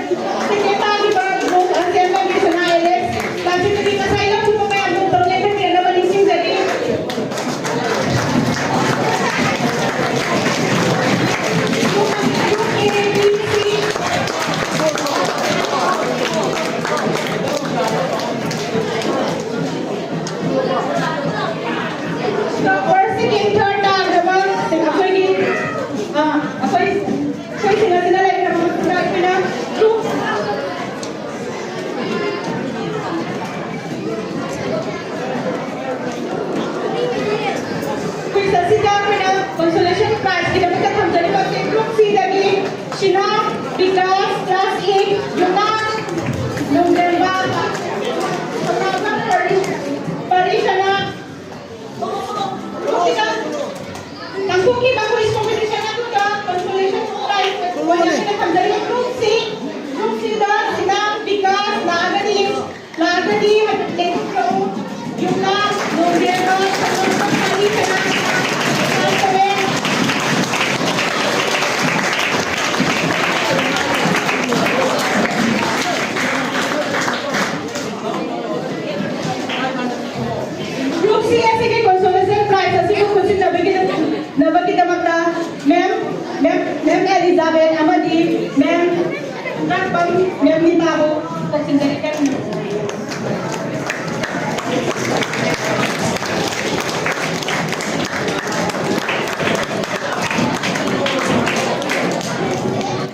Second ꯇꯥꯈꯤꯕ group ꯑꯁꯦ ꯑꯃꯒꯤ ꯁꯅꯥ ꯑꯦꯂꯦꯛꯁ ꯀ꯭ꯂꯥꯁꯤꯛꯇꯒꯤ ꯉꯁꯥꯏ ꯂꯧꯈꯤꯕ ꯃꯌꯥꯝꯗꯣ ꯇꯧꯔꯛꯂꯦ ꯈꯟꯕꯤꯔꯅꯕ ꯅꯤꯡꯁꯤꯡꯖꯔꯤ꯫ Group A, B, C. First, second, third ꯇꯥꯒꯗꯕ ꯑꯩꯈꯣꯏꯒꯤ, ꯑ, ꯑꯩꯈꯣꯏ, ꯑꯩꯈꯣꯏꯁꯤꯡ ꯑꯁꯤꯅ ꯂꯩꯈ꯭ꯔꯕ ꯃꯇꯨꯡꯗ ꯑꯩꯈꯣꯏꯅ group, quiz ꯑꯁꯤꯗ ꯑꯩꯈꯣꯏꯅ consolation prizeꯀꯤꯗꯃꯛꯇ ꯊꯝꯖꯔꯤꯕ ꯑꯁꯤ group Cꯗꯒꯤ ꯁꯤꯅꯥ, ꯕꯤꯀꯥꯁ, ꯀ꯭ꯂꯥꯁ ꯑꯦꯠ, ꯌꯨꯅꯥ, ꯅꯣꯡꯗꯦꯝꯕ, ꯁꯅꯥ, ꯄꯔꯤ, ꯄꯔꯤ ꯁꯅꯥ, ꯀꯥꯡꯄꯣꯛꯄꯤ ꯃꯈꯣꯏ competition ꯑꯗꯨꯗ consolation prize ꯑꯣꯏꯅ ꯑꯩꯈꯣꯏꯅ ꯊꯝꯖꯔꯤꯕ group C, group Cꯗ ꯁꯤꯅꯥ, ꯕꯤꯀꯥꯁ ꯂꯥꯛꯑꯒꯗꯤ, ꯂꯥꯛꯑꯒꯗꯤ ꯍꯥꯏꯐꯦꯠ ꯂꯦꯡꯊꯣꯛꯄꯤꯔꯛꯎ꯫ ꯌꯨꯝꯅꯥꯝ, ꯅꯣꯡꯗꯦꯝꯕ, ꯁꯅꯥ, ꯁꯅꯥ, ꯁꯅꯥ, Group C ꯑꯁꯤꯒꯤ consolation prize ꯑꯁꯤꯕꯨ ꯈꯨꯠꯁꯤꯟꯅꯕꯒꯤꯗꯃꯛꯇ ꯃꯦꯝ, ꯃꯦꯝ, ꯃꯦꯝ ꯑꯦꯂꯤꯖꯥꯕꯦꯊ ꯑꯃꯗꯤ ꯃꯦꯝ ꯀꯥꯛꯄꯝ, ꯃꯦꯝ ꯅꯤꯇꯥꯕꯨ ꯀꯧꯁꯤꯟꯖꯔꯤ꯫